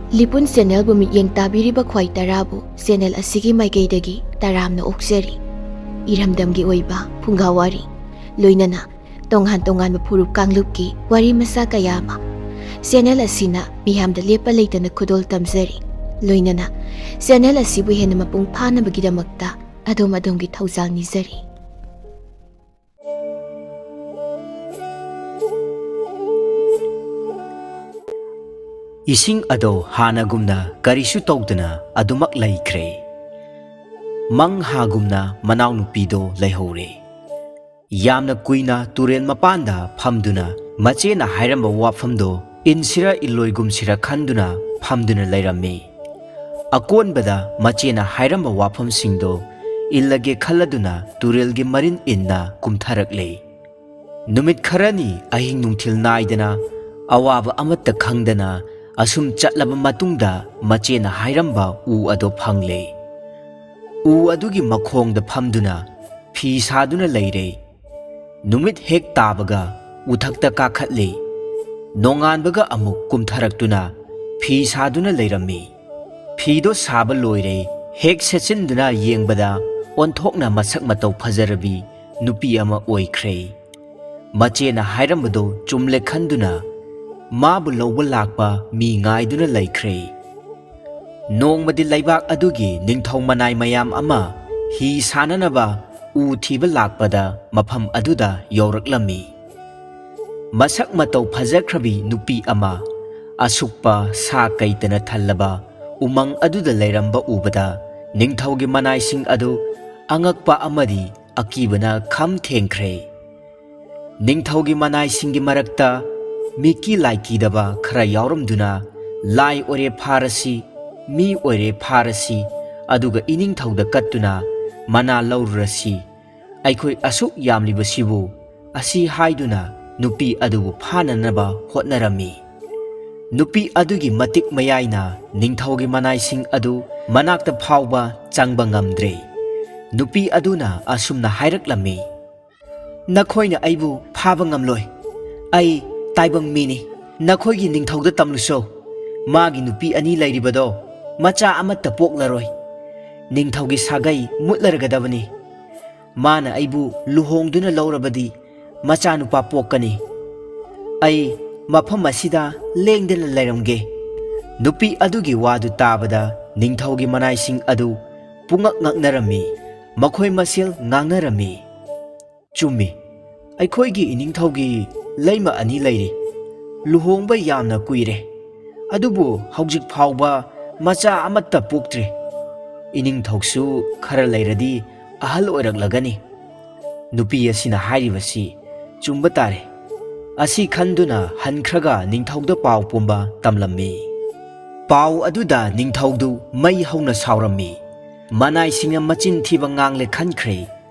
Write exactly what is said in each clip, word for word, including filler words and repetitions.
ꯂꯤꯄꯨꯟ ꯆꯦꯅꯦꯜꯕꯨ ꯃꯤꯠꯌꯦꯡ ꯇꯥꯕꯤꯔꯤꯕ ꯈ꯭ꯋꯥꯏ ꯇꯔꯥꯕꯨ ꯆꯦꯅꯦꯜ ꯑꯁꯤꯒꯤ ꯃꯥꯏꯀꯩꯗꯒꯤ ꯇꯔꯥꯝꯅ ꯑꯣꯛꯆꯔꯤ꯫ ꯏꯔꯝꯗꯝꯒꯤ ꯑꯣꯏꯕ ꯐꯨꯡꯒꯥ ꯋꯥꯔꯤ, ꯂꯣꯏꯅꯅ ꯇꯣꯉꯥꯟ ꯇꯣꯉꯥꯟꯕ ꯐꯨꯔꯨꯞ ꯀꯥꯡꯂꯨꯞꯀꯤ ꯋꯥꯔꯤ ꯃꯆꯥ ꯀꯌꯥ ꯑꯃ ꯆꯦꯅꯦꯜ ꯑꯁꯤꯅ ꯃꯤꯌꯥꯝꯗ ꯂꯦꯞꯄ ꯂꯩꯇꯅ ꯈꯨꯗꯣꯜ ꯇꯝꯖꯔꯤ꯫ ꯂꯣꯏꯅꯅ ꯆꯦꯅꯦꯜ ꯑꯁꯤꯕꯨ ꯍꯦꯟꯅ ꯃꯄꯨꯡ ꯐꯥꯅꯕꯒꯤꯗꯃꯛꯇ ꯑꯗꯣꯝ ꯑꯗꯣꯝꯒꯤ ꯊꯧꯖꯥꯜ ꯅꯤꯖꯔꯤ꯫ ꯏꯁꯤꯡ ꯑꯗꯣ ꯍꯥꯟꯅꯒꯨꯝꯅ ꯀꯔꯤꯁꯨ ꯇꯧꯗꯅ ꯑꯗꯨꯃꯛ ꯂꯩꯈ꯭ꯔꯦ꯫ ꯃꯪ ꯍꯥꯒꯨꯝꯅ ꯃꯅꯥꯎꯅꯨꯄꯤꯗꯣ ꯂꯩꯍꯧꯔꯦ꯫ ꯌꯥꯝꯅ ꯀꯨꯏꯅ ꯇꯨꯔꯦꯜ ꯃꯄꯥꯟꯗ ꯐꯝꯗꯨꯅ ꯃꯆꯦꯅ ꯍꯥꯏꯔꯝꯕ ꯋꯥꯐꯝꯗꯣ ꯏꯟꯁꯤꯔ ꯏꯜꯂꯣꯏꯒꯨꯝꯁꯤꯔ ꯈꯟꯗꯨꯅ ꯐꯝꯗꯨꯅ ꯂꯩꯔꯝꯃꯤ꯫ ꯑꯀꯣꯟꯕꯗ ꯃꯆꯦꯅ ꯍꯥꯏꯔꯝꯕ ꯋꯥꯐꯝꯁꯤꯡꯗꯣ ꯏꯜꯂꯒꯦ ꯈꯜꯂꯗꯨꯅ ꯇꯨꯔꯦꯜꯒꯤ ꯃꯔꯤꯟ ꯏꯟꯅ ꯀꯨꯝꯊꯔꯛꯂꯦ꯫ ꯅꯨꯃꯤꯠ ꯈꯔꯅꯤ ꯑꯍꯤꯡ ꯅꯨꯡꯊꯤꯜ ꯅꯥꯏꯗꯅ ꯑꯋꯥꯕ ꯑꯃꯠꯇ ꯈꯪꯗꯅ ꯑꯁꯨꯝ ꯆꯠꯂꯕ ꯃꯇꯨꯡꯗ ꯃꯆꯦꯅ ꯍꯥꯏꯔꯝꯕ ꯎ ꯑꯗꯣ ꯐꯪꯂꯦ꯫ ꯎ ꯑꯗꯨꯒꯤ ꯃꯈꯣꯡꯗ ꯐꯝꯗꯨꯅ ꯐꯤ ꯁꯥꯗꯨꯅ ꯂꯩꯔꯦ꯫ ꯅꯨꯃꯤꯠ ꯍꯦꯛ ꯇꯥꯕꯒ ꯎꯊꯛꯇ ꯀꯥꯈꯠꯂꯦ꯫ ꯅꯣꯡꯉꯥꯟꯕꯒ ꯑꯃꯨꯛ ꯀꯨꯝꯊꯔꯛꯇꯨꯅ ꯐꯤ ꯁꯥꯗꯨꯅ ꯂꯩꯔꯝꯃꯤ꯫ ꯐꯤꯗꯣ ꯁꯥꯕ ꯂꯣꯏꯔꯦ꯫ ꯍꯦꯛ ꯁꯦꯠꯆꯤꯟꯗꯨꯅ ꯌꯦꯡꯕꯗ ꯑꯣꯟꯊꯣꯛꯅ ꯃꯁꯛ ꯃꯇꯧ ꯐꯖꯔꯕꯤ ꯅꯨꯄꯤ ꯑꯃ ꯑꯣꯏꯈ꯭ꯔꯦ꯫ ꯃꯆꯦꯅ ꯍꯥꯏꯔꯝꯕꯗꯣ ꯆꯨꯝꯂꯦ ꯈꯟꯗꯨꯅ ꯃꯥꯕꯨ ꯂꯧꯕ ꯂꯥꯛꯄ ꯃꯤ ꯉꯥꯏꯗꯨꯅ ꯂꯩꯈ꯭ꯔꯦ꯫ ꯅꯣꯡꯃꯗꯤ ꯂꯩꯕꯥꯛ ꯑꯗꯨꯒꯤ ꯅꯤꯡꯊꯧ ꯃꯅꯥꯏ ꯃꯌꯥꯝ ꯑꯃ ꯍꯤ ꯁꯥꯅꯅꯕ ꯎ ꯊꯤꯕ ꯂꯥꯛꯄꯗ ꯃꯐꯝ ꯑꯗꯨꯗ ꯌꯧꯔꯛꯂꯝꯃꯤ꯫ ꯃꯁꯛ ꯃꯇꯧ ꯐꯖꯈ꯭ꯔꯕꯤ ꯅꯨꯄꯤ ꯑꯃ ꯑꯁꯨꯛꯄ ꯁꯥ ꯀꯩꯇꯅ ꯊꯜꯂꯕ ꯎꯃꯪ ꯑꯗꯨꯗ ꯂꯩꯔꯝꯕ ꯎꯕꯗ ꯅꯤꯡꯊꯧꯒꯤ ꯃꯅꯥꯏꯁꯤꯡ ꯑꯗꯨ ꯑꯉꯛꯄ ꯑꯃꯗꯤ ꯑꯀꯤꯕꯅ ꯈꯝ ꯊꯦꯡꯈ꯭ꯔꯦ꯫ ꯅꯤꯡꯊꯧꯒꯤ ꯃꯅꯥꯏꯁꯤꯡꯒꯤ ꯃꯔꯛꯇ ꯃꯤꯀꯤ ꯂꯥꯏꯀꯤꯗꯕ ꯈꯔ ꯌꯥꯎꯔꯝꯗꯨꯅ ꯂꯥꯏ ꯑꯣꯏꯔꯦ ꯐꯥꯔꯁꯤ, ꯃꯤ ꯑꯣꯏꯔꯦ ꯐꯥꯔꯁꯤ, ꯑꯗꯨꯒ ꯏꯅꯤꯡꯊꯧꯗ ꯀꯠꯇꯨꯅ ꯃꯅꯥ ꯂꯧꯔꯨꯔꯁꯤ, ꯑꯩꯈꯣꯏ ꯑꯁꯨꯛ ꯌꯥꯝꯂꯤꯕꯁꯤꯕꯨ ꯑꯁꯤ ꯍꯥꯏꯗꯨꯅ ꯅꯨꯄꯤ ꯑꯗꯨꯕꯨ ꯐꯥꯅꯅꯕ ꯍꯣꯠꯅꯔꯝꯃꯤ꯫ ꯅꯨꯄꯤ ꯑꯗꯨꯒꯤ ꯃꯇꯤꯛ ꯃꯌꯥꯏꯅ ꯅꯤꯡꯊꯧꯒꯤ ꯃꯅꯥꯏꯁꯤꯡ ꯑꯗꯨ ꯃꯅꯥꯛꯇ ꯐꯥꯎꯕ ꯆꯪꯕ ꯉꯝꯗ꯭ꯔꯦ꯫ ꯅꯨꯄꯤ ꯑꯗꯨꯅ ꯑꯁꯨꯝꯅ ꯍꯥꯏꯔꯛꯂꯝꯃꯤ, "ꯅꯈꯣꯏꯅ ꯑꯩꯕꯨ ꯐꯥꯕ ꯉꯝꯂꯣꯏ꯫ ꯑꯩ ꯇꯥꯏꯕꯪ ꯃꯤꯅꯤ꯫ ꯅꯈꯣꯏꯒꯤ ꯅꯤꯡꯊꯧꯗ ꯇꯝꯂꯨꯆꯣ꯫ ꯃꯥꯒꯤ ꯅꯨꯄꯤ ꯑꯅꯤ ꯂꯩꯔꯤꯕꯗꯣ ꯃꯆꯥ ꯑꯃꯠꯇ ꯄꯣꯛꯂꯔꯣꯏ꯫ ꯅꯤꯡꯊꯧꯒꯤ ꯁꯥꯒꯩ ꯃꯨꯠꯂꯔꯒꯗꯕꯅꯤ꯫ ꯃꯥꯅ ꯑꯩꯕꯨ ꯂꯨꯍꯣꯡꯗꯨꯅ ꯂꯧꯔꯕꯗꯤ ꯃꯆꯥꯅꯨꯄꯥ ꯄꯣꯛꯀꯅꯤ꯫ ꯑꯩ ꯃꯐꯝ ꯑꯁꯤꯗ ꯂꯦꯡꯗꯅ ꯂꯩꯔꯝꯒꯦ꯫" ꯅꯨꯄꯤ ꯑꯗꯨꯒꯤ ꯋꯥꯗꯨ ꯇꯥꯕꯗ ꯅꯤꯡꯊꯧꯒꯤ ꯃꯅꯥꯏꯁꯤꯡ ꯑꯗꯨ ꯄꯨꯡꯉꯛ ꯉꯛꯅꯔꯝꯃꯤ꯫ ꯃꯈꯣꯏ ꯃꯁꯦꯜ ꯉꯥꯡꯅꯔꯝꯃꯤ꯫ "ꯆꯨꯝꯃꯤ, ꯑꯩꯈꯣꯏꯒꯤ ꯏꯅꯤꯡꯊꯧꯒꯤ ꯂꯩꯃ ꯑꯅꯤ ꯂꯩꯔꯤ꯫ ꯂꯨꯍꯣꯡꯕ ꯌꯥꯝꯅ ꯀꯨꯏꯔꯦ, ꯑꯗꯨꯕꯨ ꯍꯧꯖꯤꯛ ꯐꯥꯎꯕ ꯃꯆꯥ ꯑꯃꯠꯇ ꯄꯣꯛꯇ꯭ꯔꯤ꯫ ꯏꯅꯤꯡꯊꯧꯁꯨ ꯈꯔ ꯂꯩꯔꯗꯤ ꯑꯍꯜ ꯑꯣꯏꯔꯛꯂꯒꯅꯤ꯫" ꯅꯨꯄꯤ ꯑꯁꯤꯅ ꯍꯥꯏꯔꯤꯕꯁꯤ ꯆꯨꯝꯕ ꯇꯥꯔꯦ꯫ ꯑꯁꯤ ꯈꯟꯗꯨꯅ ꯍꯟꯈ꯭ꯔꯒ ꯅꯤꯡꯊꯧꯗ ꯄꯥꯎ ꯄꯨꯝꯕ ꯇꯝꯂꯝꯃꯤ꯫ ꯄꯥꯎ ꯑꯗꯨꯗ ꯅꯤꯡꯊꯧꯗꯨ ꯃꯩ ꯍꯧꯅ ꯁꯥꯎꯔꯝꯃꯤ꯫ ꯃꯅꯥꯏꯁꯤꯡꯅ ꯃꯆꯤꯟ ꯊꯤꯕ ꯉꯥꯡꯂꯦ ꯈꯟꯈ꯭ꯔꯦ꯫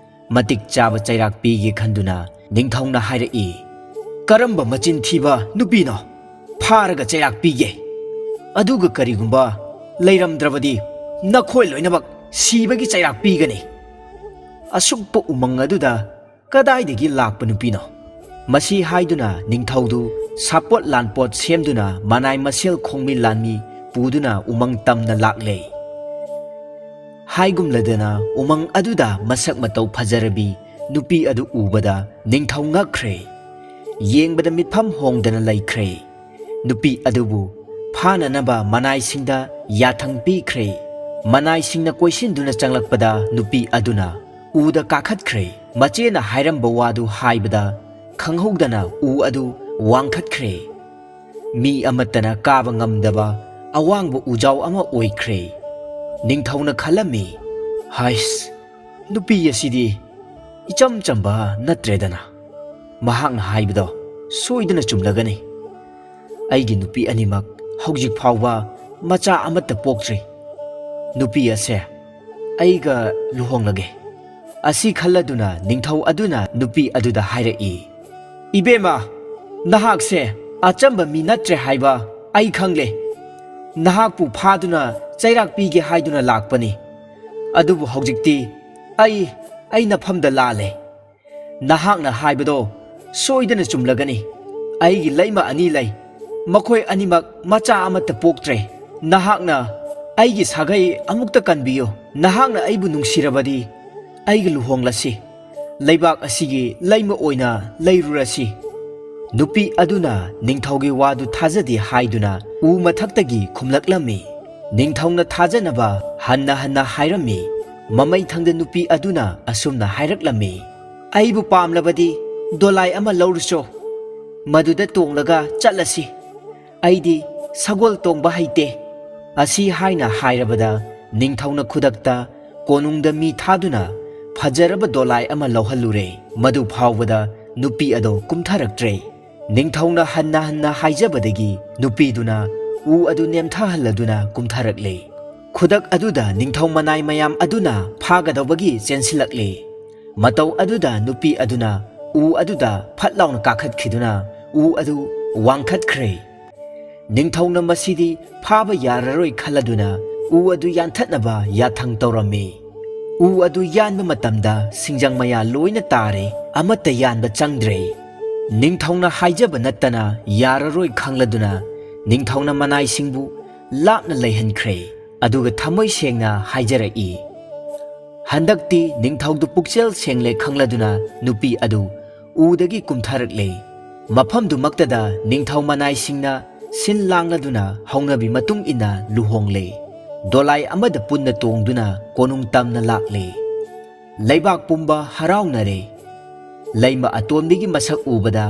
ꯃꯇꯤꯛ ꯆꯥꯕ ꯆꯩꯔꯥꯛ ꯄꯤꯒꯦ ꯈꯟꯗꯨꯅ ꯅꯤꯡꯊꯧꯅ ꯍꯥꯏꯔꯛꯏ, "ꯀꯔꯝꯕ ꯃꯆꯤꯟ ꯊꯤꯕ ꯅꯨꯄꯤꯅꯣ? ꯐꯥꯔꯒ ꯆꯩꯔꯥꯛ ꯄꯤꯒꯦ꯫ ꯑꯗꯨꯒ ꯀꯔꯤꯒꯨꯝꯕ ꯂꯩꯔꯝꯗ꯭ꯔꯕꯗꯤ ꯅꯈꯣꯏ ꯂꯣꯏꯅꯃꯛ ꯁꯤꯕꯒꯤ ꯆꯩꯔꯥꯛ ꯄꯤꯒꯅꯤ꯫" ꯑꯁꯨꯛꯄ ꯎꯃꯪ ꯑꯗꯨꯗ ꯀꯗꯥꯏꯗꯒꯤ ꯂꯥꯛꯄ ꯅꯨꯄꯤꯅꯣ? ꯃꯁꯤ ꯍꯥꯏꯗꯨꯅ ꯅꯤꯡꯊꯧꯗꯨ ꯁꯥꯄꯣꯠ ꯂꯥꯟꯄꯣꯠ ꯁꯦꯝꯗꯨꯅ ꯃꯅꯥꯏ ꯃꯁꯦꯜ ꯈꯣꯡꯃꯤ ꯂꯥꯟꯃꯤ ꯄꯨꯗꯨꯅ ꯎꯃꯪ ꯇꯝꯅ ꯂꯥꯛꯂꯦ꯫ ꯍꯥꯏꯒꯨꯝꯂꯗꯅ ꯎꯃꯪ ꯑꯗꯨꯗ ꯃꯁꯛ ꯃꯇꯧ ꯐꯖꯔꯕꯤ ꯅꯨꯄꯤ ꯑꯗꯨ ꯎꯕꯗ ꯅꯤꯡꯊꯧ ꯉꯛꯈ꯭ꯔꯦ꯫ ꯌꯦꯡꯕꯗ ꯃꯤꯠꯐꯝ ꯍꯣꯡꯗꯅ ꯂꯩꯈ꯭ꯔꯦ꯫ ꯅꯨꯄꯤ ꯑꯗꯨꯕꯨ ꯐꯥꯅꯅꯕ ꯃꯅꯥꯏꯁꯤꯡꯗ ꯌꯥꯊꯪ ꯄꯤꯈ꯭ꯔꯦ꯫ ꯃꯅꯥꯏꯁꯤꯡꯅ ꯀꯣꯏꯁꯤꯟꯗꯨꯅ ꯆꯪꯂꯛꯄꯗ ꯅꯨꯄꯤ ꯑꯗꯨꯅ ꯎꯗ ꯀꯥꯈꯠꯈ꯭ꯔꯦ꯫ ꯃꯆꯦꯅ ꯍꯥꯏꯔꯝꯕ ꯋꯥꯗꯨ ꯍꯥꯏꯕꯗ ꯈꯪꯍꯧꯗꯅ ꯎ ꯑꯗꯨ ꯋꯥꯡꯈꯠꯈ꯭ꯔꯦ꯫ ꯃꯤ ꯑꯃꯠꯇꯅ ꯀꯥꯕ ꯉꯝꯗꯕ ꯑꯋꯥꯡꯕ ꯎꯖꯥꯎ ꯑꯃ ꯑꯣꯏꯈ꯭ꯔꯦ꯫ ꯅꯤꯡꯊꯧꯅ ꯈꯜꯂꯝꯃꯤ, "ꯍꯥꯏꯁ, ꯅꯨꯄꯤ ꯑꯁꯤꯗꯤ ꯏꯆꯝ ꯆꯝꯕ ꯅꯠꯇ꯭ꯔꯦꯗꯅ꯫ ꯃꯍꯥꯛꯅ ꯍꯥꯏꯕꯗꯣ ꯁꯣꯏꯗꯅ ꯆꯨꯝꯂꯒꯅꯤ꯫ ꯑꯩꯒꯤ ꯅꯨꯄꯤ ꯑꯅꯤꯃꯛ ꯍꯧꯖꯤꯛ ꯐꯥꯎꯕ ꯃꯆꯥ ꯑꯃꯠꯇ ꯄꯣꯛꯇ꯭ꯔꯤ꯫ ꯅꯨꯄꯤ ꯑꯁꯦ ꯑꯩꯒ ꯂꯨꯍꯣꯡꯂꯒꯦ꯫" ꯑꯁꯤ ꯈꯜꯂꯗꯨꯅ ꯅꯤꯡꯊꯧ ꯑꯗꯨꯅ ꯅꯨꯄꯤ ꯑꯗꯨꯗ ꯍꯥꯏꯔꯛꯏ, "ꯏꯕꯦꯝꯃ, ꯅꯍꯥꯛꯁꯦ ꯑꯆꯝꯕ ꯃꯤ ꯅꯠꯇ꯭ꯔꯦ ꯍꯥꯏꯕ ꯑꯩ ꯈꯪꯂꯦ꯫ ꯅꯍꯥꯛꯄꯨ ꯐꯥꯗꯨꯅ ꯆꯩꯔꯥꯛ ꯄꯤꯒꯦ ꯍꯥꯏꯗꯨꯅ ꯂꯥꯛꯄꯅꯤ꯫ ꯑꯗꯨꯕꯨ ꯍꯧꯖꯤꯛꯇꯤ ꯑꯩ, ꯑꯩ ꯅꯐꯝꯗ ꯂꯥꯜꯂꯦ꯫ ꯅꯍꯥꯛꯅ ꯍꯥꯏꯕꯗꯣ ꯁꯣꯏꯗꯅ ꯆꯨꯝꯂꯒꯅꯤ꯫ ꯑꯩꯒꯤ ꯂꯩꯃ ꯑꯅꯤ ꯂꯩ꯫ ꯃꯈꯣꯏ ꯑꯅꯤꯃꯛ ꯃꯆꯥ ꯑꯃꯠꯇ ꯄꯣꯛꯇ꯭ꯔꯦ꯫ ꯅꯍꯥꯛꯅ ꯑꯩꯒꯤ ꯁꯥꯒꯩ ꯑꯃꯨꯛꯇ ꯀꯟꯕꯤꯌꯨ꯫ ꯅꯍꯥꯛꯅ ꯑꯩꯕꯨ ꯅꯨꯡꯁꯤꯔꯕꯗꯤ ꯑꯩꯒ ꯂꯨꯍꯣꯡꯂꯁꯤ꯫ ꯂꯩꯕꯥꯛ ꯑꯁꯤꯒꯤ ꯂꯩꯃ ꯑꯣꯏꯅ ꯂꯩꯔꯨꯔꯁꯤ꯫ ꯅꯨꯄꯤ ꯑꯗꯨꯅ ꯅꯤꯡꯊꯧꯒꯤ ꯋꯥꯗꯨ ꯊꯥꯖꯗꯦ ꯍꯥꯏꯗꯨꯅ ꯎ ꯃꯊꯛꯇꯒꯤ ꯈꯨꯝꯂꯛꯂꯝꯃꯤ꯫ ꯅꯤꯡꯊꯧꯅ ꯊꯥꯖꯅꯕ ꯍꯟꯅ ꯍꯟꯅ ꯍꯥꯏꯔꯝꯃꯤ꯫ ꯃꯃꯩꯊꯪꯗ ꯅꯨꯄꯤ ꯑꯗꯨꯅ ꯑꯁꯨꯝꯅ ꯍꯥꯏꯔꯛꯂꯝꯃꯤ, "ꯑꯩꯕꯨ ꯄꯥꯝꯂꯕꯗꯤ ꯗꯣꯂꯥꯏ ꯑꯃ ꯂꯧꯔꯨꯆꯣ꯫ ꯃꯗꯨꯗ ꯇꯣꯡꯂꯒ ꯆꯠꯂꯁꯤ꯫ ꯑꯩꯗꯤ ꯁꯒꯣꯜ ꯇꯣꯡꯕ ꯍꯩꯇꯦ꯫" ꯑꯁꯤ ꯍꯥꯏꯅ ꯍꯥꯏꯔꯕꯗ ꯅꯤꯡꯊꯧꯅ ꯈꯨꯗꯛꯇ ꯀꯣꯅꯨꯡꯗ ꯃꯤ ꯊꯥꯗꯨꯅ ꯐꯖꯔꯕ ꯗꯣꯂꯥꯏ ꯑꯃ ꯂꯧꯍꯜꯂꯨꯔꯦ꯫ ꯃꯗꯨ ꯐꯥꯎꯕꯗ ꯅꯨꯄꯤ ꯑꯗꯣ ꯀꯨꯝꯊꯔꯛꯇ꯭ꯔꯦ꯫ ꯅꯤꯡꯊꯧꯅ ꯍꯟꯅ ꯍꯟꯅ ꯍꯥꯏꯖꯕꯗꯒꯤ ꯅꯨꯄꯤꯗꯨꯅ ꯎ ꯑꯗꯨ ꯅꯦꯝꯊꯍꯜꯂꯗꯨꯅ ꯀꯨꯝꯊꯔꯛꯂꯦ꯫ ꯈꯨꯗꯛ ꯑꯗꯨꯗ ꯅꯤꯡꯊꯧ ꯃꯅꯥꯏ ꯃꯌꯥꯝ ꯑꯗꯨꯅ ꯐꯥꯒꯗꯧꯕꯒꯤ ꯆꯦꯟꯁꯤꯜꯂꯛꯂꯦ꯫ ꯃꯇꯧ ꯑꯗꯨꯗ ꯅꯨꯄꯤ ꯑꯗꯨꯅ ꯎ ꯑꯗꯨꯗ ꯐꯠ ꯂꯥꯎꯅ ꯀꯥꯈꯠꯈꯤꯗꯨꯅ ꯎ ꯑꯗꯨ ꯋꯥꯡꯈꯠꯈ꯭ꯔꯦ꯫ ꯅꯤꯡꯊꯧꯅ ꯃꯁꯤꯗꯤ ꯐꯥꯕ ꯌꯥꯔꯔꯣꯏ ꯈꯜꯂꯗꯨꯅ ꯎ ꯑꯗꯨ ꯌꯥꯟꯊꯠꯅꯕ ꯌꯥꯊꯪ ꯇꯧꯔꯝꯃꯤ꯫ ꯎ ꯑꯗꯨ ꯌꯥꯟꯕ ꯃꯇꯝꯗ ꯁꯤꯡꯖꯪ ꯃꯌꯥ ꯂꯣꯏꯅ ꯇꯥꯔꯦ, ꯑꯃꯠꯇ ꯌꯥꯟꯕ ꯆꯪꯗ꯭ꯔꯦ꯫ ꯅꯤꯡꯊꯧꯅ ꯍꯥꯏꯖꯕ ꯅꯠꯇꯅ ꯌꯥꯔꯔꯣꯏ ꯈꯪꯂꯗꯨꯅ ꯅꯤꯡꯊꯧꯅ ꯃꯅꯥꯏꯁꯤꯡꯕꯨ ꯂꯥꯞꯅ ꯂꯩꯍꯟꯈ꯭ꯔꯦ꯫ ꯑꯗꯨꯒ ꯊꯃꯣꯏ ꯁꯦꯡꯅ ꯍꯥꯏꯖꯔꯛꯏ꯫ ꯍꯟꯗꯛꯇꯤ ꯅꯤꯡꯊꯧꯗꯨ ꯄꯨꯛꯆꯦꯜ ꯁꯦꯡꯂꯦ ꯈꯪꯂꯗꯨꯅ ꯅꯨꯄꯤ ꯑꯗꯨ ꯎꯗꯒꯤ ꯀꯨꯝꯊꯔꯛꯂꯦ꯫ ꯃꯐꯝꯗꯨꯃꯛꯇꯗ ꯅꯤꯡꯊꯧ ꯃꯅꯥꯏꯁꯤꯡꯅ ꯁꯤꯟ ꯂꯥꯡꯂꯗꯨꯅ ꯍꯧꯅꯕꯤ ꯃꯇꯨꯡ ꯏꯟꯅ ꯂꯨꯍꯣꯡꯂꯦ꯫ ꯗꯣꯂꯥꯏ ꯑꯃꯗ ꯄꯨꯟꯅ ꯇꯣꯡꯗꯨꯅ ꯀꯣꯅꯨꯡ ꯇꯝꯅ ꯂꯥꯛꯂꯦ꯫ ꯂꯩꯕꯥꯛ ꯄꯨꯝꯕ ꯍꯔꯥꯎꯅꯔꯦ꯫ ꯂꯩꯃ ꯑꯇꯣꯟꯕꯤꯒꯤ ꯃꯁꯛ ꯎꯕꯗ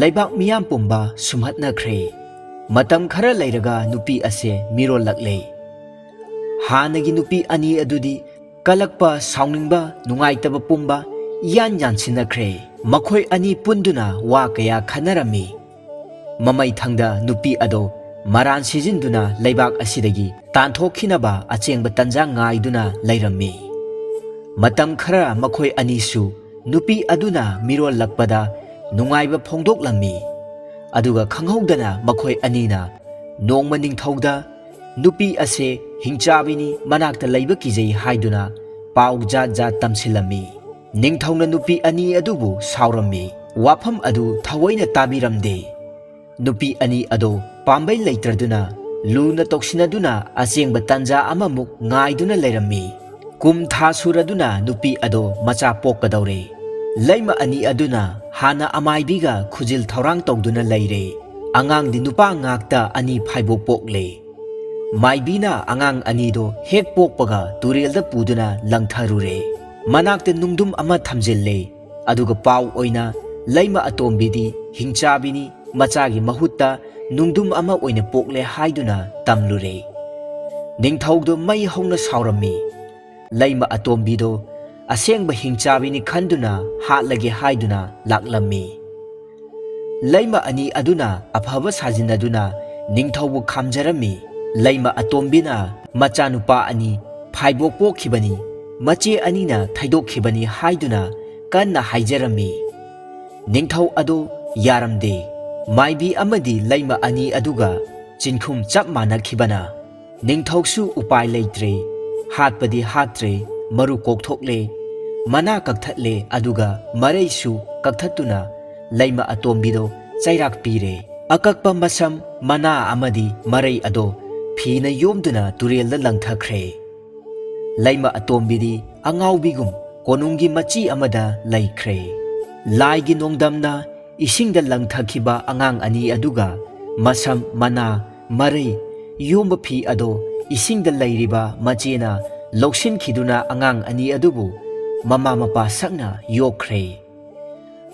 ꯂꯩꯕꯥꯛ ꯃꯤꯌꯥꯝ ꯄꯨꯝꯕ ꯁꯨꯝꯍꯠꯅꯈ꯭ꯔꯦ꯫ ꯃꯇꯝ ꯈꯔ ꯂꯩꯔꯒ ꯅꯨꯄꯤ ꯑꯁꯦ ꯃꯤꯔꯣꯜꯂꯛꯂꯦ꯫ ꯍꯥꯟꯅꯒꯤ ꯅꯨꯄꯤ ꯑꯅꯤ ꯑꯗꯨꯗꯤ ꯀꯂꯛꯄ, ꯁꯥꯎꯅꯤꯡꯕ, ꯅꯨꯡꯉꯥꯏꯇꯕ ꯄꯨꯝꯕ ꯏꯌꯥꯟ ꯌꯥꯟꯁꯤꯟꯅꯈ꯭ꯔꯦ꯫ ꯃꯈꯣꯏ ꯑꯅꯤ ꯄꯨꯟꯗꯨꯅ ꯋꯥ ꯀꯌꯥ ꯈꯟꯅꯔꯝꯃꯤ꯫ ꯃꯃꯩꯊꯪꯗ ꯅꯨꯄꯤ ꯑꯗꯣ ꯃꯔꯥꯟ ꯁꯤꯖꯤꯟꯗꯨꯅ ꯂꯩꯕꯥꯛ ꯑꯁꯤꯗꯒꯤ ꯇꯥꯟꯊꯣꯛꯈꯤꯅꯕ ꯑꯆꯦꯡꯕ ꯇꯟꯖꯥ ꯉꯥꯏꯗꯨꯅ ꯂꯩꯔꯝꯃꯤ꯫ ꯃꯇꯝ ꯈꯔ ꯃꯈꯣꯏ ꯑꯅꯤꯁꯨ ꯅꯨꯄꯤ ꯑꯗꯨꯅ ꯃꯤꯔꯣꯜꯂꯛꯄꯗ ꯅꯨꯡꯉꯥꯏꯕ ꯐꯣꯡꯗꯣꯛꯂꯝꯃꯤ꯫ ꯑꯗꯨꯒ ꯈꯪꯍꯧꯗꯅ ꯃꯈꯣꯏ ꯑꯅꯤꯅ ꯅꯣꯡꯃ ꯅꯤꯡꯊꯧꯗ ꯅꯨꯄꯤ ꯑꯁꯦ ꯍꯤꯡꯆꯥꯕꯤꯅꯤ, ꯃꯅꯥꯛꯇ ꯂꯩꯕ ꯀꯤꯖꯩ ꯍꯥꯏꯗꯨꯅ ꯄꯥꯎ ꯖꯥꯠ ꯖꯥꯠ ꯇꯝꯁꯤꯜꯂꯝꯃꯤ꯫ ꯅꯤꯡꯊꯧꯅ ꯅꯨꯄꯤ ꯑꯅꯤ ꯑꯗꯨꯕꯨ ꯁꯥꯎꯔꯝꯃꯤ꯫ ꯋꯥꯐꯝ ꯑꯗꯨ ꯊꯑꯣꯏꯅ ꯇꯥꯕꯤꯔꯝꯗꯦ꯫ ꯅꯨꯄꯤ ꯑꯅꯤ ꯑꯗꯣ ꯄꯥꯝꯕꯩ ꯂꯩꯇ꯭ꯔꯗꯨꯅ ꯂꯨꯅ ꯇꯧꯁꯤꯟꯅꯗꯨꯅ ꯑꯁꯦꯡꯕ ꯇꯥꯟꯖꯥ ꯑꯃꯃꯨꯛ ꯉꯥꯏꯗꯨꯅ ꯂꯩꯔꯝꯃꯤ꯫ ꯀꯨꯝ ꯊꯥ ꯁꯨꯔꯗꯨꯅ ꯅꯨꯄꯤ ꯑꯗꯣ ꯃꯆꯥ ꯄꯣꯛꯀꯗꯧꯔꯦ꯫ ꯂꯩꯃ ꯑꯅꯤ ꯑꯗꯨꯅ ꯍꯥꯟꯅ ꯑꯃꯥꯏꯕꯤꯒ ꯈꯨꯖꯤꯜ ꯊꯧꯔꯥꯡ ꯇꯧꯗꯨꯅ ꯂꯩꯔꯦ꯫ ꯑꯉꯥꯡꯗꯤ ꯅꯨꯄꯥ ꯉꯥꯛꯇ ꯑꯅꯤ ꯐꯥꯏꯕꯣꯛ ꯄꯣꯛꯂꯦ꯫ ꯃꯥꯏꯕꯤꯅ ꯑꯉꯥꯡ ꯑꯅꯤꯗꯣ ꯍꯦꯛ ꯄꯣꯛꯄꯒ ꯇꯨꯔꯦꯜꯗ ꯄꯨꯗꯨꯅ ꯂꯪꯊꯔꯨꯔꯦ꯫ ꯃꯅꯥꯛꯇ ꯅꯨꯡꯗꯨꯝ ꯑꯃ ꯊꯝꯖꯤꯜꯂꯦ꯫ ꯑꯗꯨꯒ ꯄꯥꯎ ꯑꯣꯏꯅ ꯂꯩꯃ ꯑꯇꯣꯝꯕꯤꯗꯤ ꯍꯤꯡꯆꯥꯕꯤꯅꯤ, ꯃꯆꯥꯒꯤ ꯃꯍꯨꯠꯇ ꯅꯨꯡꯗꯨꯝ ꯑꯃ ꯑꯣꯏꯅ ꯄꯣꯛꯂꯦ ꯍꯥꯏꯗꯨꯅ ꯇꯝꯂꯨꯔꯦ꯫ ꯅꯤꯡꯊꯧꯗꯣ ꯃꯩ ꯍꯧꯅ ꯁꯥꯎꯔꯝꯃꯤ꯫ ꯂꯩꯃ ꯑꯇꯣꯝꯕꯤꯗꯣ ꯑꯁꯦꯡꯕ ꯍꯤꯡꯆꯥꯕꯤꯅꯤ ꯈꯟꯗꯨꯅ ꯍꯥꯠꯂꯒꯦ ꯍꯥꯏꯗꯨꯅ ꯂꯥꯛꯂꯝꯃꯤ꯫ ꯂꯩꯃ ꯑꯅꯤ ꯑꯗꯨꯅ ꯑꯐꯕ ꯁꯥꯖꯤꯟꯅꯗꯨꯅ ꯅꯤꯡꯊꯧꯕꯨ ꯈꯥꯝꯖꯔꯝꯃꯤ꯫ ꯂꯩꯃ ꯑꯇꯣꯝꯕꯤꯅ ꯃꯆꯥꯅꯨꯄꯥ ꯑꯅꯤ ꯐꯥꯏꯕꯣꯛ ꯄꯣꯛꯈꯤꯕꯅꯤ, ꯃꯆꯦ ꯑꯅꯤꯅ ꯊꯩꯗꯣꯛꯈꯤꯕꯅꯤ ꯍꯥꯏꯗꯨꯅ ꯀꯟꯅ ꯍꯥꯏꯖꯔꯝꯃꯤ꯫ ꯅꯤꯡꯊꯧ ꯑꯗꯨ ꯌꯥꯔꯝꯗꯦ꯫ ꯃꯥꯏꯕꯤ ꯑꯃꯗꯤ ꯂꯩꯃ ꯑꯅꯤ ꯑꯗꯨꯒ ꯆꯤꯟꯈꯨꯝ ꯆꯞ ꯃꯥꯟꯅꯈꯤꯕꯅ ꯅꯤꯡꯊꯧꯁꯨ ꯎꯄꯥꯏ ꯂꯩꯇ꯭ꯔꯦ꯫ ꯍꯥꯠꯄꯗꯤ ꯍꯥꯠꯇ꯭ꯔꯦ, ꯃꯔꯨ ꯀꯣꯛꯊꯣꯛꯂꯦ, ꯃꯅꯥ ꯀꯛꯊꯠꯂꯦ, ꯑꯗꯨꯒ ꯃꯔꯩꯁꯨ ꯀꯛꯊꯠꯇꯨꯅ ꯂꯩꯃ ꯑꯇꯣꯝꯕꯤꯗꯣ ꯆꯩꯔꯥꯛ ꯄꯤꯔꯦ꯫ ꯑꯀꯛꯄ ꯃꯁꯝ, ꯃꯅꯥ ꯑꯃꯗꯤ ꯃꯔꯩ ꯑꯗꯣ ꯐꯤꯅ ꯌꯣꯝꯗꯨꯅ ꯇꯨꯔꯦꯜꯗ ꯂꯪꯊꯈ꯭ꯔꯦ꯫ ꯂꯩꯃ ꯑꯇꯣꯝꯕꯤꯗꯤ ꯑꯉꯥꯎꯕꯤꯒꯨꯝ ꯀꯣꯅꯨꯡꯒꯤ ꯃꯆꯤ ꯑꯃꯗ ꯂꯩꯈ꯭ꯔꯦ꯫ ꯂꯥꯏꯒꯤ ꯅꯣꯡꯗꯝꯅ ꯏꯁꯤꯡꯗ ꯂꯪꯊꯈꯤꯕ ꯑꯉꯥꯡ ꯑꯅꯤ ꯑꯗꯨꯒ ꯃꯁꯝ, ꯃꯅꯥ, ꯃꯔꯩ ꯌꯣꯝꯕ ꯐꯤ ꯑꯗꯣ ꯏꯁꯤꯡꯗ ꯂꯩꯔꯤꯕ ꯃꯆꯦꯅ ꯂꯧꯁꯤꯟꯈꯤꯗꯨꯅ ꯑꯉꯥꯡ ꯑꯅꯤ ꯑꯗꯨꯕꯨ ꯃꯃꯥ ꯃꯄꯥ ꯁꯛꯅ ꯌꯣꯛꯈ꯭ꯔꯦ꯫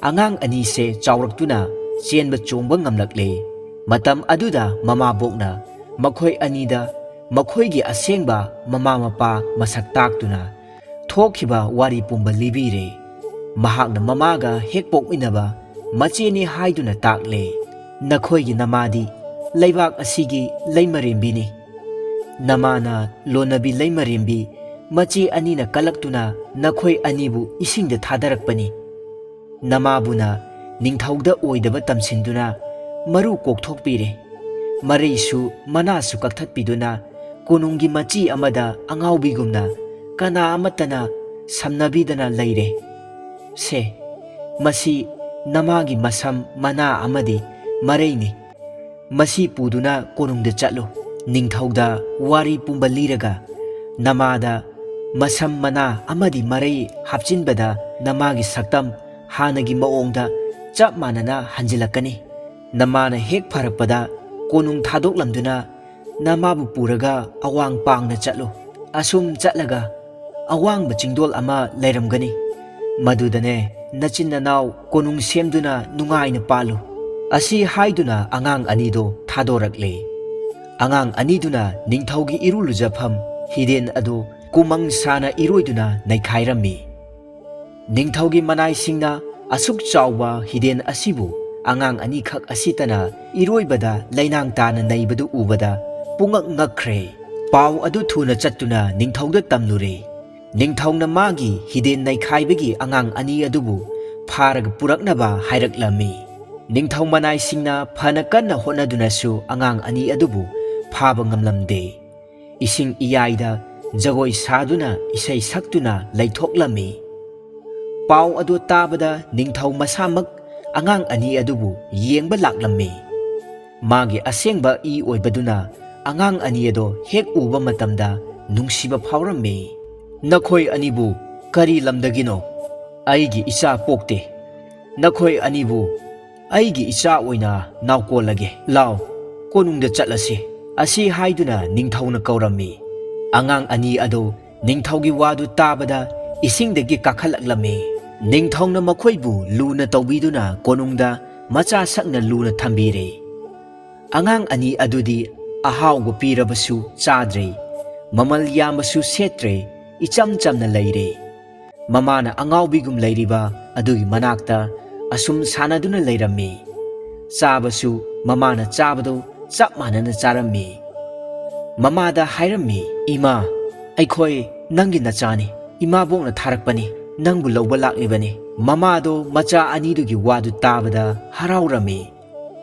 ꯑꯉꯥꯡ ꯑꯅꯤꯁꯦ ꯆꯥꯎꯔꯛꯇꯨꯅ ꯆꯦꯟꯕ ꯆꯣꯡꯕ ꯉꯝꯂꯛꯂꯦ꯫ ꯃꯇꯝ ꯑꯗꯨꯗ ꯃꯃꯥꯕꯣꯛꯅ ꯃꯈꯣꯏ ꯑꯅꯤꯗ ꯃꯈꯣꯏꯒꯤ ꯑꯁꯦꯡꯕ ꯃꯃꯥ ꯃꯄꯥ ꯃꯁꯛ ꯇꯥꯛꯇꯨꯅ ꯊꯣꯛꯈꯤꯕ ꯋꯥꯔꯤ ꯄꯨꯝꯕ ꯂꯤꯕꯤꯔꯦ꯫ ꯃꯍꯥꯛꯅ ꯃꯃꯥꯒ ꯍꯦꯛ ꯄꯣꯛꯃꯤꯟꯅꯕ ꯃꯆꯦꯅꯤ ꯍꯥꯏꯗꯨꯅ ꯇꯥꯛꯂꯦ꯫ "ꯅꯈꯣꯏꯒꯤ ꯅꯃꯥꯗꯤ ꯂꯩꯕꯥꯛ ꯑꯁꯤꯒꯤ ꯂꯩꯃꯔꯦꯝꯕꯤꯅꯤ꯫ ꯅꯃꯥꯅ ꯂꯣꯟꯅꯕꯤ ꯂꯩꯃꯔꯦꯝꯕꯤ ꯃꯆꯦ ꯑꯅꯤꯅ ꯀꯜꯂꯛꯇꯨꯅ ꯅꯈꯣꯏ ꯑꯅꯤꯕꯨ ꯏꯁꯤꯡꯗ ꯊꯥꯗꯔꯛꯄꯅꯤ꯫ ꯅꯃꯥꯕꯨꯅ ꯅꯤꯡꯊꯧꯗ ꯑꯣꯏꯗꯕ ꯇꯝꯁꯤꯟꯗꯨꯅ ꯃꯔꯨ ꯀꯣꯛꯊꯣꯛꯄꯤꯔꯦ꯫ ꯃꯔꯩꯁꯨ ꯃꯅꯥꯁꯨ ꯀꯛꯊꯠꯄꯤꯗꯨꯅ ꯀꯣꯅꯨꯡꯒꯤ ꯃꯆꯤ ꯑꯃꯗ ꯑꯉꯥꯎꯕꯤꯒꯨꯝꯅ ꯀꯅꯥ ꯑꯃꯠꯇꯅ ꯁꯝꯅꯕꯤꯗꯅ ꯂꯩꯔꯦ꯫ ꯁꯦ, ꯃꯁꯤ ꯅꯃꯥꯒꯤ ꯃꯁꯝ, ꯃꯅꯥ ꯑꯃꯗꯤ ꯃꯔꯩꯅꯤ꯫ ꯃꯁꯤ ꯄꯨꯗꯨꯅ ꯀꯣꯅꯨꯡꯗ ꯆꯠꯂꯨ꯫ ꯅꯤꯡꯊꯧꯗ ꯋꯥꯔꯤ ꯄꯨꯝꯕ ꯂꯤꯔꯒ ꯅꯃꯥꯗ ꯃꯁꯝ ꯃꯅꯥ ꯑꯃꯗꯤ ꯃꯔꯩ ꯍꯥꯞꯆꯤꯟꯕꯗ ꯅꯃꯥꯒꯤ ꯁꯛꯇꯝ ꯍꯥꯟꯅꯒꯤ ꯃꯑꯣꯡꯗ ꯆꯞ ꯃꯥꯟꯅꯅ ꯍꯟꯖꯤꯜꯂꯛꯀꯅꯤ꯫ ꯅꯃꯥꯅ ꯍꯦꯛ ꯐꯔꯛꯄꯗ ꯀꯣꯅꯨꯡ ꯊꯥꯗꯣꯛꯂꯝꯗꯨꯅ ꯅꯃꯥꯕꯨ ꯄꯨꯔꯒ ꯑꯋꯥꯡ ꯄꯥꯡꯅ ꯆꯠꯂꯨ꯫ ꯑꯁꯨꯝ ꯆꯠꯂꯒ ꯑꯋꯥꯡꯕ ꯆꯤꯡꯗꯣꯜ ꯑꯃ ꯂꯩꯔꯝꯒꯅꯤ꯫ ꯃꯗꯨꯗꯅꯦ ꯅꯆꯤꯟ ꯅꯅꯥꯎ ꯀꯣꯅꯨꯡ ꯁꯦꯝꯗꯨꯅ ꯅꯨꯡꯉꯥꯏꯅ ꯄꯥꯜꯂꯨ꯫ ꯑꯁꯤ ꯍꯥꯏꯗꯨꯅ ꯑꯉꯥꯡ ꯑꯅꯤꯗꯣ ꯊꯥꯗꯣꯔꯛꯂꯦ꯫ ꯑꯉꯥꯡ ꯑꯅꯤꯗꯨꯅ ꯅꯤꯡꯊꯧꯒꯤ ꯏꯔꯨ ꯂꯨꯖꯐꯝ ꯍꯤꯗꯦꯟ ꯑꯗꯨ ꯀꯨꯃꯪ ꯁꯥꯅ ꯏꯔꯣꯏꯗꯨꯅ ꯅꯩꯈꯥꯏꯔꯝꯃꯤ꯫ ꯅꯤꯡꯊꯧꯒꯤ ꯃꯅꯥꯏꯁꯤꯡꯅ ꯑꯁꯨꯛ ꯆꯥꯎꯕ ꯍꯤꯗꯦꯟ ꯑꯁꯤꯕꯨ ꯑꯉꯥꯡ ꯑꯅꯤꯈꯛ ꯑꯁꯤꯇꯅ ꯏꯔꯣꯏꯕꯗ ꯂꯩꯅꯥꯡ ꯇꯥꯅ ꯅꯩꯕꯗꯨ ꯎꯕꯗ ꯄꯨꯡꯉꯛ ꯉꯛꯈ꯭ꯔꯦ꯫ ꯄꯥꯎ ꯑꯗꯨ ꯊꯨꯅ ꯆꯠꯇꯨꯅ ꯅꯤꯡꯊꯧꯗ ꯇꯝꯂꯨꯔꯦ꯫ ꯅꯤꯡꯊꯧꯅ ꯃꯥꯒꯤ ꯍꯤꯗꯦꯟ ꯅꯩꯈꯥꯏꯕꯒꯤ ꯑꯉꯥꯡ ꯑꯅꯤ ꯑꯗꯨꯕꯨ ꯐꯥꯔꯒ ꯄꯨꯔꯛꯅꯕ ꯍꯥꯏꯔꯛꯂꯝꯃꯤ꯫ ꯅꯤꯡꯊꯧ ꯃꯅꯥꯏꯁꯤꯡꯅ ꯐꯅ ꯀꯟꯅ ꯍꯣꯠꯅꯗꯨꯅꯁꯨ ꯑꯉꯥꯡ ꯑꯅꯤ ꯑꯗꯨꯕꯨ ꯐꯥꯕ ꯉꯝꯂꯝꯗꯦ꯫ ꯏꯁꯤꯡ ꯏꯌꯥꯏꯗ ꯖꯒꯣꯏ ꯁꯥꯗꯨꯅ ꯏꯁꯩ ꯁꯛꯇꯨꯅ ꯂꯩꯊꯣꯛꯂꯝꯃꯤ꯫ ꯄꯥꯎ ꯑꯗꯨ ꯇꯥꯕꯗ ꯅꯤꯡꯊꯧ ꯃꯁꯥꯃꯛ ꯑꯉꯥꯡ ꯑꯅꯤ ꯑꯗꯨꯕꯨ ꯌꯦꯡꯕ ꯂꯥꯛꯂꯝꯃꯤ꯫ ꯃꯥꯒꯤ ꯑꯁꯦꯡꯕ ꯏ ꯑꯣꯏꯕꯗꯨꯅ ꯑꯉꯥꯡ ꯑꯅꯤ ꯑꯗꯣ ꯍꯦꯛ ꯎꯕ ꯃꯇꯝꯗ ꯅꯨꯡꯁꯤꯕ ꯐꯥꯎꯔꯝꯃꯤ꯫ "ꯅꯈꯣꯏ ꯑꯅꯤꯕꯨ ꯀꯔꯤ ꯂꯝꯗꯒꯤꯅꯣ? ꯑꯩꯒꯤ ꯏꯆꯥ ꯄꯣꯛꯇꯦ꯫ ꯅꯈꯣꯏ ꯑꯅꯤꯕꯨ ꯑꯩꯒꯤ ꯏꯆꯥ ꯑꯣꯏꯅ ꯅꯥꯎꯀꯣꯜꯂꯒꯦ꯫ ꯂꯥꯎ, ꯀꯣꯅꯨꯡꯗ ꯆꯠꯂꯁꯤ꯫" ꯑꯁꯤ ꯍꯥꯏꯗꯨꯅ ꯅꯤꯡꯊꯧꯅ ꯀꯧꯔꯝꯃꯤ꯫ ꯑꯉꯥꯡ ꯑꯅꯤ ꯑꯗꯨ ꯅꯤꯡꯊꯧꯒꯤ ꯋꯥꯗꯨ ꯇꯥꯕꯗ ꯏꯁꯤꯡꯗꯒꯤ ꯀꯥꯈꯠꯂꯛꯂꯝꯃꯤ꯫ ꯅꯤꯡꯊꯧꯅ ꯃꯈꯣꯏꯕꯨ ꯂꯨꯅ ꯇꯧꯕꯤꯗꯨꯅ ꯀꯣꯅꯨꯡꯗ ꯃꯆꯥ ꯁꯛꯅ ꯂꯨꯅ ꯊꯝꯕꯤꯔꯦ꯫ ꯑꯉꯥꯡ ꯑꯅꯤ ꯑꯗꯨꯗꯤ ꯑꯍꯥꯎꯕ ꯄꯤꯔꯕꯁꯨ ꯆꯥꯗ꯭ꯔꯦ, ꯃꯃꯜ ꯌꯥꯝꯕꯁꯨ ꯁꯦꯠꯇ꯭ꯔꯦ, ꯏꯆꯝ ꯆꯝꯅ ꯂꯩꯔꯦ꯫ ꯃꯃꯥꯅ ꯑꯉꯥꯎꯕꯤꯒꯨꯝ ꯂꯩꯔꯤꯕ ꯑꯗꯨꯒꯤ ꯃꯅꯥꯛꯇ ꯑꯁꯨꯝ ꯁꯥꯟꯅꯗꯨꯅ ꯂꯩꯔꯝꯃꯤ꯫ ꯆꯥꯕꯁꯨ ꯃꯃꯥꯅ ꯆꯥꯕꯗꯨ ꯆꯞ ꯃꯥꯟꯅꯅ ꯆꯥꯔꯝꯃꯤ꯫ ꯃꯃꯥꯗ ꯍꯥꯏꯔꯝꯃꯤ, "ꯏꯃꯥ, ꯑꯩꯈꯣꯏ ꯅꯪꯒꯤ ꯅꯆꯥꯅꯤ꯫ ꯏꯃꯥꯕꯣꯛꯅ ꯊꯥꯔꯛꯄꯅꯤ ꯅꯪꯕꯨ ꯂꯧꯕ ꯂꯥꯛꯂꯤꯕꯅꯤ꯫" ꯃꯃꯥꯗꯣ ꯃꯆꯥ ꯑꯅꯤꯗꯨꯒꯤ ꯋꯥꯗꯨ ꯇꯥꯕꯗ ꯍꯔꯥꯎꯔꯝꯃꯤ꯫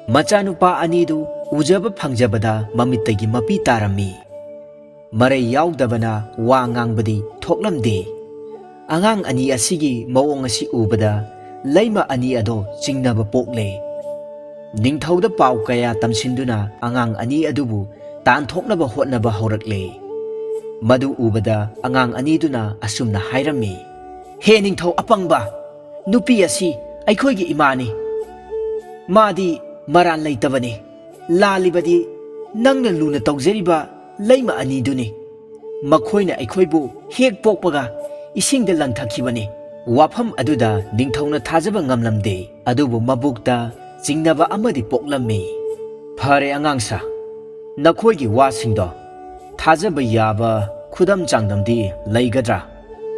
ꯃꯆꯥꯅꯨꯄꯥ ꯑꯅꯤꯗꯨ ꯎꯖꯕ ꯐꯪꯖꯕꯗ ꯃꯃꯤꯠꯇꯒꯤ ꯃꯄꯤ ꯇꯥꯔꯝꯃꯤ꯫ ꯃꯔꯩ ꯌꯥꯎꯗꯕꯅ ꯋꯥ ꯉꯥꯡꯕꯗꯤ ꯊꯣꯛꯂꯝꯗꯦ꯫ ꯑꯉꯥꯡ ꯑꯅꯤ ꯑꯁꯤꯒꯤ ꯃꯑꯣꯡ ꯑꯁꯤ ꯎꯕꯗ ꯂꯩꯃ ꯑꯅꯤ ꯑꯗꯣ ꯆꯤꯡꯅꯕ ꯄꯣꯛꯂꯦ꯫ ꯅꯤꯡꯊꯧꯗ ꯄꯥꯎ ꯀꯌꯥ ꯇꯝꯁꯤꯟꯗꯨꯅ ꯑꯉꯥꯡ ꯑꯅꯤ ꯑꯗꯨꯕꯨ ꯇꯥꯟꯊꯣꯛꯅꯕ ꯍꯣꯠꯅꯕ ꯍꯧꯔꯛꯂꯦ꯫ ꯃꯗꯨ ꯎꯕꯗ ꯑꯉꯥꯡ ꯑꯅꯤꯗꯨꯅ ꯑꯁꯨꯝꯅ ꯍꯥꯏꯔꯝꯃꯤ, "ꯍꯦ ꯅꯤꯡꯊꯧ ꯑꯄꯪꯕ, ꯅꯨꯄꯤ ꯑꯁꯤ ꯑꯩꯈꯣꯏꯒꯤ ꯏꯃꯥꯅꯤ꯫ ꯃꯥꯗꯤ ꯃꯔꯥꯜ ꯂꯩꯇꯕꯅꯤ꯫ ꯂꯥꯜꯂꯤꯕꯗꯤ ꯅꯪꯅ ꯂꯨꯅ ꯇꯧꯖꯔꯤꯕ ꯂꯩꯃ ꯑꯅꯤꯗꯨꯅꯤ꯫ ꯃꯈꯣꯏꯅ ꯑꯩꯈꯣꯏꯕꯨ ꯍꯦꯛ ꯄꯣꯛꯄꯒ ꯏꯁꯤꯡꯗ ꯂꯪꯊꯈꯤꯕꯅꯤ꯫" ꯋꯥꯐꯝ ꯑꯗꯨꯗ ꯅꯤꯡꯊꯧꯅ ꯊꯥꯖꯕ ꯉꯝꯂꯝꯗꯦ, ꯑꯗꯨꯕꯨ ꯃꯕꯨꯛꯇ ꯆꯤꯡꯅꯕ ꯑꯃꯗꯤ ꯄꯣꯛꯂꯝꯃꯤ꯫ "ꯐꯔꯦ ꯑꯉꯥꯡꯁꯥ, ꯅꯈꯣꯏꯒꯤ ꯋꯥꯁꯤꯡꯗꯣ ꯊꯥꯖꯕ ꯌꯥꯕ ꯈꯨꯗꯝ ꯆꯥꯡꯗꯝꯗꯤ ꯂꯩꯒꯗ꯭ꯔꯥ?"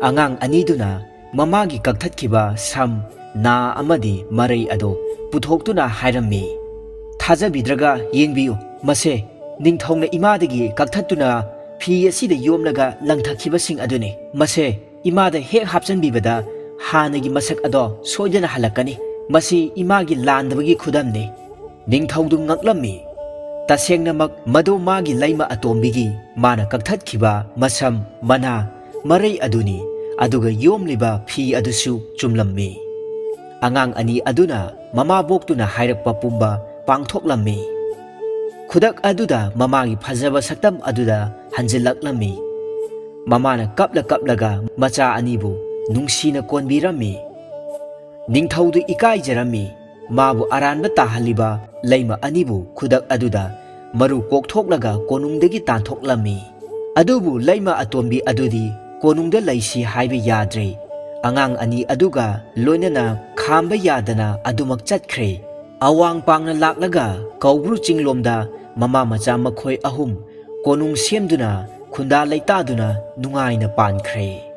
ꯑꯉꯥꯡ ꯑꯅꯤꯗꯨꯅ ꯃꯃꯥꯒꯤ ꯀꯛꯊꯠꯈꯤꯕ ꯁꯝ, ꯅꯥ ꯑꯃꯗꯤ ꯃꯔꯩ ꯑꯗꯨ ꯄꯨꯊꯣꯛꯇꯨꯅ ꯍꯥꯏꯔꯝꯃꯤ, "ꯊꯥꯖꯕꯤꯗ꯭ꯔꯒ ꯌꯦꯡꯕꯤꯌꯨ, ꯃꯁꯦ ꯅꯤꯡꯊꯧꯅ ꯏꯃꯥꯗꯒꯤ ꯀꯛꯊꯠꯇꯨꯅ ꯐꯤ ꯑꯁꯤꯗ ꯌꯣꯝꯂꯒ ꯂꯪꯊꯈꯤꯕꯁꯤꯡ ꯑꯗꯨꯅꯤ꯫ ꯃꯁꯦ ꯏꯃꯥꯗ ꯍꯦꯛ ꯍꯥꯞꯆꯤꯟꯕꯤꯕꯗ ꯍꯥꯟꯅꯒꯤ ꯃꯁꯛ ꯑꯗꯣ ꯁꯣꯏꯗꯅ ꯍꯜꯂꯛꯀꯅꯤ꯫ ꯃꯁꯤ ꯏꯃꯥꯒꯤ ꯂꯥꯟꯗꯕꯒꯤ ꯈꯨꯗꯝꯅꯤ꯫" ꯅꯤꯡꯊꯧꯗꯨ ꯉꯛꯂꯝꯃꯤ꯫ ꯇꯁꯦꯡꯅꯃꯛ ꯃꯗꯨ ꯃꯥꯒꯤ ꯂꯩꯃ ꯑꯇꯣꯝꯕꯤꯒꯤ ꯃꯥꯅ ꯀꯛꯊꯠꯈꯤꯕ ꯃꯁꯝ, ꯃꯅꯥ, ꯃꯔꯩ ꯑꯗꯨꯅꯤ, ꯑꯗꯨꯒ ꯌꯣꯝꯂꯤꯕ ꯐꯤ ꯑꯗꯨꯁꯨ ꯆꯨꯝꯂꯝꯃꯤ꯫ ꯑꯉꯥꯡ ꯑꯅꯤ ꯑꯗꯨꯅ ꯃꯃꯥꯕꯣꯛꯇꯨꯅ ꯍꯥꯏꯔꯛꯄ ꯄꯨꯝꯕ ꯄꯥꯡꯊꯣꯛꯂꯝꯃꯤ꯫ ꯈꯨꯗꯛ ꯑꯗꯨꯗ ꯃꯃꯥꯒꯤ ꯐꯖꯕ ꯁꯛꯇꯝ ꯑꯗꯨꯗ ꯍꯟꯖꯤꯜꯂꯛꯂꯝꯃꯤ꯫ ꯃꯃꯥꯅ ꯀꯞꯂ ꯀꯞꯂꯒ ꯃꯆꯥ ꯑꯅꯤꯕꯨ ꯅꯨꯡꯁꯤꯅ ꯀꯣꯟꯕꯤꯔꯝꯃꯤ꯫ ꯅꯤꯡꯊꯧꯗꯨ ꯏꯀꯥꯏꯖꯔꯝꯃꯤ꯫ ꯃꯥꯕꯨ ꯑꯔꯥꯟꯕ ꯇꯥꯍꯜꯂꯤꯕ ꯂꯩꯃ ꯑꯅꯤꯕꯨ ꯈꯨꯗꯛ ꯑꯗꯨꯗ ꯃꯔꯨ ꯀꯣꯛꯊꯣꯛꯂꯒ ꯀꯣꯅꯨꯡꯗꯒꯤ ꯇꯥꯟꯊꯣꯛꯂꯝꯃꯤ꯫ ꯑꯗꯨꯕꯨ ꯂꯩꯃ ꯑꯇꯣꯝꯕꯤ ꯑꯗꯨꯗꯤ ꯀꯣꯅꯨꯡꯗ ꯂꯩꯁꯤ ꯍꯥꯏꯕ ꯌꯥꯗ꯭ꯔꯦ꯫ ꯑꯉꯥꯡ ꯑꯅꯤ ꯑꯗꯨꯒ ꯂꯣꯏꯅꯅ ꯈꯥꯝꯕ ꯌꯥꯗꯅ ꯑꯗꯨꯃꯛ ꯆꯠꯈ꯭ꯔꯦ꯫ ꯑꯋꯥꯡ ꯄꯥꯡꯅ ꯂꯥꯛꯂꯒ ꯀꯧꯕ꯭ꯔꯨ ꯆꯤꯡꯂꯣꯝꯗ ꯃꯃꯥ ꯃꯆꯥ ꯃꯈꯣꯏ ꯑꯍꯨꯝ ꯀꯣꯅꯨꯡ ꯁꯦꯝꯗꯨꯅ ꯈꯨꯟꯗꯥ ꯂꯩꯇꯥꯗꯨꯅ ꯅꯨꯡꯉꯥꯏꯅ ꯄꯥꯟꯈ꯭ꯔꯦ꯫